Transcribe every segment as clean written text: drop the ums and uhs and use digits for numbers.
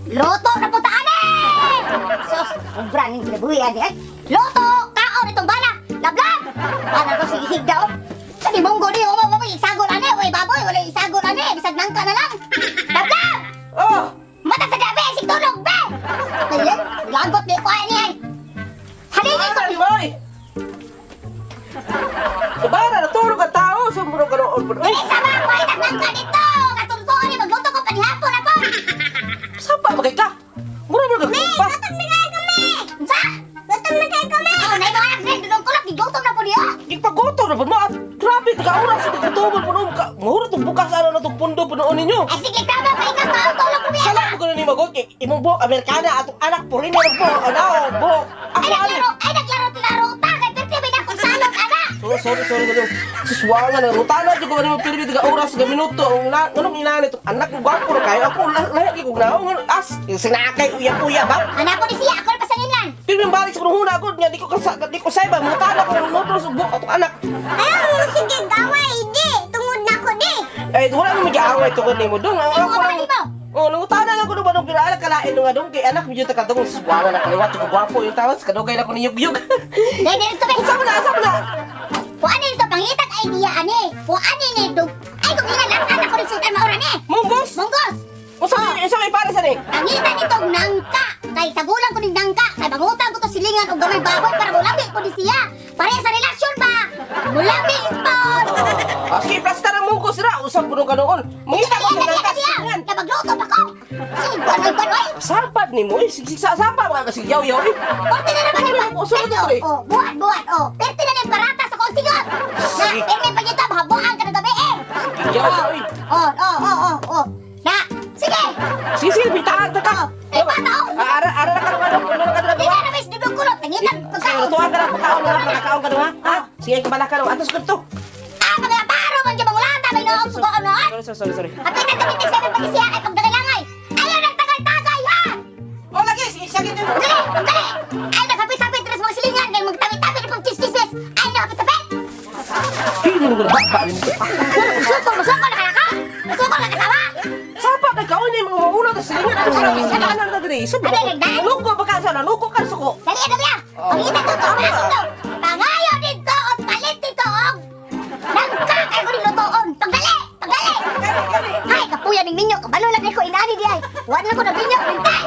Luto na po taan eh! Sus, ubra ning kinabuhi ani ay. Luto! Kaon itong bala! Lablab! Bala ko sige higda oh. Sa di munggo ni oh, mo isagol ani, oy baboy, wala isagol ani, bisag nangka na lang. Lablab! Oh! Mata sa gabi, sig tulog be! Ayun, lagot ni ko ani ay. Halingin ko. Ay, boy! Sabara, natulog ang tao. Sumurong ka noon. Ay, Dili sa ba ko ay nangka dito. Katultuon ni magluto ko panihapon na po. sapa ba kay ka? Mura mo ka pa. Gutom na kayo kami! Unsa? Gutom na kayo kami! Oh, nay mga anak, dudong kulot, gigutom na po niyo. Ipagutong na po mo. At grabe, taga oras sa gutomon po noon. Mura itong bukas ano na itong pundo po noon ninyo. Ay sige, tama pa ikaw tao tulog po niya. Sala mo ganun ni Magot. Kay imong buhok, Amerikana, atong anak, puriner buhok, ano, buhok. Ay Ako, ano? naglaro, ay naglaro laro ta kay perti may nakong salot ana. Sorry, sorry, sorry, sorry. Suswangan na. Rutana, di ko ba naman pirmi, taga oras, taga minuto. Ang anong inani itong anak mo, gwapo na kayo. Ako, lahat ko na. As, sinakay, uya-uya ba? Ana po ni siya, ako na pasanginlan. Pirmi balik sa kunuhuna ako, nga di ko kasa, di ko sayba, mga tana ko nung sa buhok atong anak. Ayaw mo sige gaway di, tungod na ko di. Eh, wala mo mag-aaway tungod nimo dong. Ang ako Ay, lang. mo. Oh, nangutana lang ko nung banong pinaanak kalain nung adong kay anak medyo takadong suswangan na kaliwat ko gwapo yung tawas kadugay na ko niyugyug. Dai dai to be. Unsa man na, unsa man na? Kuan nito pangitag idea ani. Kuan ni dug. Ay kung ina lang anak ko rin maura ni. Munggos. Munggos. Unsa may unsa may para sa ni? Pangita nitong nangka. Kay sagulan ko ning nangka. Kay mangutang ko to silingan og gamay baboy para mulabi ko ni siya. Pare sa relasyon ba? Mulabi po. Ah, sige, plasta ng munggos ra. Usap po nung kanoon. Mangita ko sa nangka silingan. Kaya magluto pa ko. Sige, kuan oy kuan oy. Sapad ni mo, eh. Sig sa sapa mga kasi yaw yaw eh. Korte na naman yung Oh, sunod na to, eh. Oh, buhat buhat oh. Perti na ng parata sa kong sigot. Na, Sige. perti pa dito, mahabuan ka na gabi eh. Yaw yaw eh. Oh, oh, oh, oh, oh. Na, sige. Sige, sige, bitaan ta ka. Eh, bata, oh. Ah, ara ara na ka nung ano, ano ka Di na na naman dudong kulot. Nangitan, Sige, pagkaon. lutuan ka na pagkaon na pagkaon ka na ha? Ha? Sige, kabala ka na. Atos ko to. Ah, mga paro man dyan, mangulata, may noong sugoon noon. Sorry, sorry, sorry, sorry. Hapitan kami tis kami pag siya ay pagdagalangay. Ayaw ng tagay-tagay, ha? Oh, lagi, sige, sige. Dali, dali. Ay, naghapit-hapit rin sa mga silingan. Kaya magtabi-tabi na pag chis-chismis. Ay, naghapit-hapit. Hindi mo ba ba? Musuko, musuko na kaya ka? Musuko na kasama? Sapa kay kaon ni mga mauna ta silingan ang silingan na diri. Sabi Ano, nagdaan? Nuko ba ka sa nuko ka suko. Dali, dali, ah. Pangita to, to, pangita to. Pangayo dito, o palit dito, og. Nangka kayo ko nilutoon. Pagdali, pagdali. Ay, kapuya ning minyo. Kabalo lang ko inani di ay. Wala ko na minyo, mintay.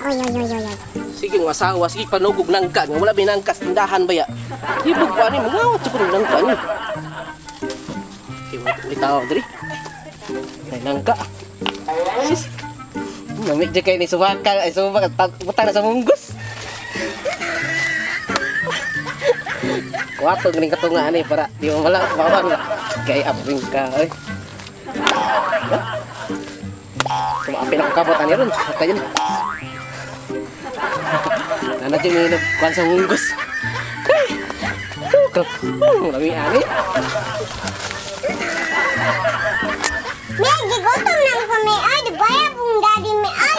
Oy, oy, oy, oy, oy. Sige ng asawa, sige panugog nangka nga wala binangkas tindahan ba ya. Hibog pa ni mga ko ng nangka ni. Kay wala tao diri. Ay nangka. Sis. Namig jud kay ni subaka, ay subaka butang na sa munggos. Wato ganing katunga ani para di mo wala bawang kay apring ka oy. Tumaapil ako kabot ani ron. Tayo na. Nana dyan may nagkuhan sa munggos. Ay! Sukap. Lami ani. May gigutom lang kami ay, di ba ya pong daddy mi ay?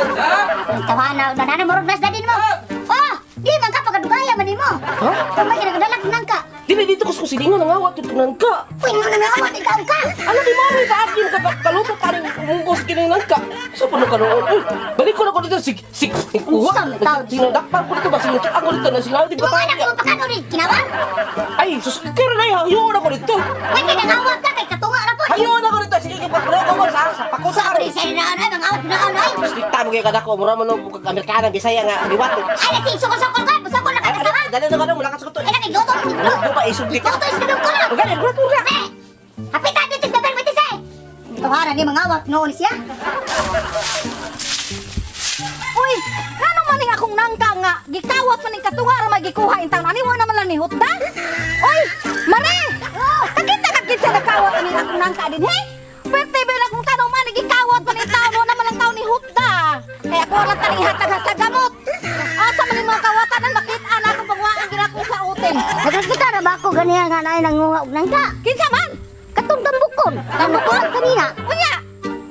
Tawa na, na na, murag nas dadin mo. Oh, di man ka pagkadugaya man nimo. Ha? Kung may kinagdalak nang ka. Dili dito ko sa silingan ang awat ito nangka. Uy, nga nga nga ikaw ka. Ano di mo may paapin ka kaluto ka rin munggos kining nangka. Sa puno ka noon. Uy, balik ko na ko dito sig sig kuha. Unsa man tawag? Sinadakpan ko dito ba sinutukan ko dito na sinabi Di ba ba anak mo pakano rin kinawa? Ay, sus kira na hayo na ko dito. Uy, kinangawat ka kay katunga ra po. Hayo na ko dito sige ko ko sa sa pakusa Sa rin. rin sa na ano, mga awat na ano ay. Strikta mo kay kadako mura mo no Amerikana Bisaya nga liwat. Ay, nasi sukol-sukol ka, sukol na ka kasama. Dali na ka no mulakas ko to. Ay, nakigoto, Ano ba isubli ka? Goto is dudong kulot. Gani, mura tura. Eh, hapitan dito sa permitis eh. Tuharan ni mga awat noon siya. Uy, ngano man ning akong nangka nga gikawat man ning katunga ra magikuha in taon ani wa naman lang ni hutda. Uy, mare! Kakita ka kinsa nakawat ani akong nangka din he? Pwerte ba lang kung tanong man gikawat man in taon wa naman lang taon ni hutda. Kaya ko lang taning hatag sa gamot. Asa man ning mga kawatan ang makita na akong pagwaan gid ako sa utin. Nagkakita na ba ako ganiya nga naay nanguha og nangka? Kinsa man? Katong tambukon. Tambukon kanina. Unya,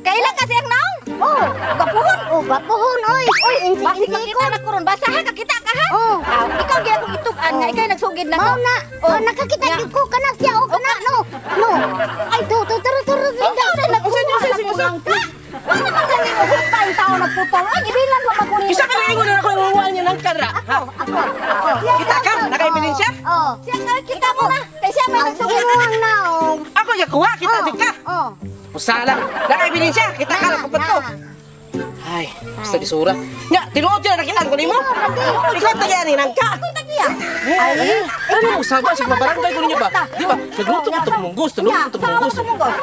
kailan kasi ang naong? Oh, Gapuhon. oh, gwapohon oy. Oy, insik Basig insik makita na kuron basa ha kakita ka ha. Oh. Ah, ikaw gyud akong itug-an nga ikaw nagsugid na Mao na. Oh, Oh, nakakita Nga. gyud ko kana siya o kana no. No. Ay, to to tara tara. Ikaw na nagkuha Usa, usa, sa usa. akong nangka. Wa naman lang nimo hutda in taon nagputol. Ay, gibilan wa magkunin. Isa ka na ingon na ako ang niya ng kara. Ha? Ako, ako. Kita ka? Naka-ebidensya? Oo. Siya nga kita mo na. Kay siya may Ang nagsugod. imuhang naong. Ako ya kuha, kita jud ka. Oo. Usa lang. Naka-ebidensya, kita ka lang ko. Ay, basta gisura. Nya, tinuod yun, nakitaan ko nimo. Ikaw tagian ni nangka. Tagiya. Ay, ano mo usaba sa barangay ko ninyo ba? Di ba? Nagluto ko tong munggos, nagluto ko tong munggos. Sa munggos.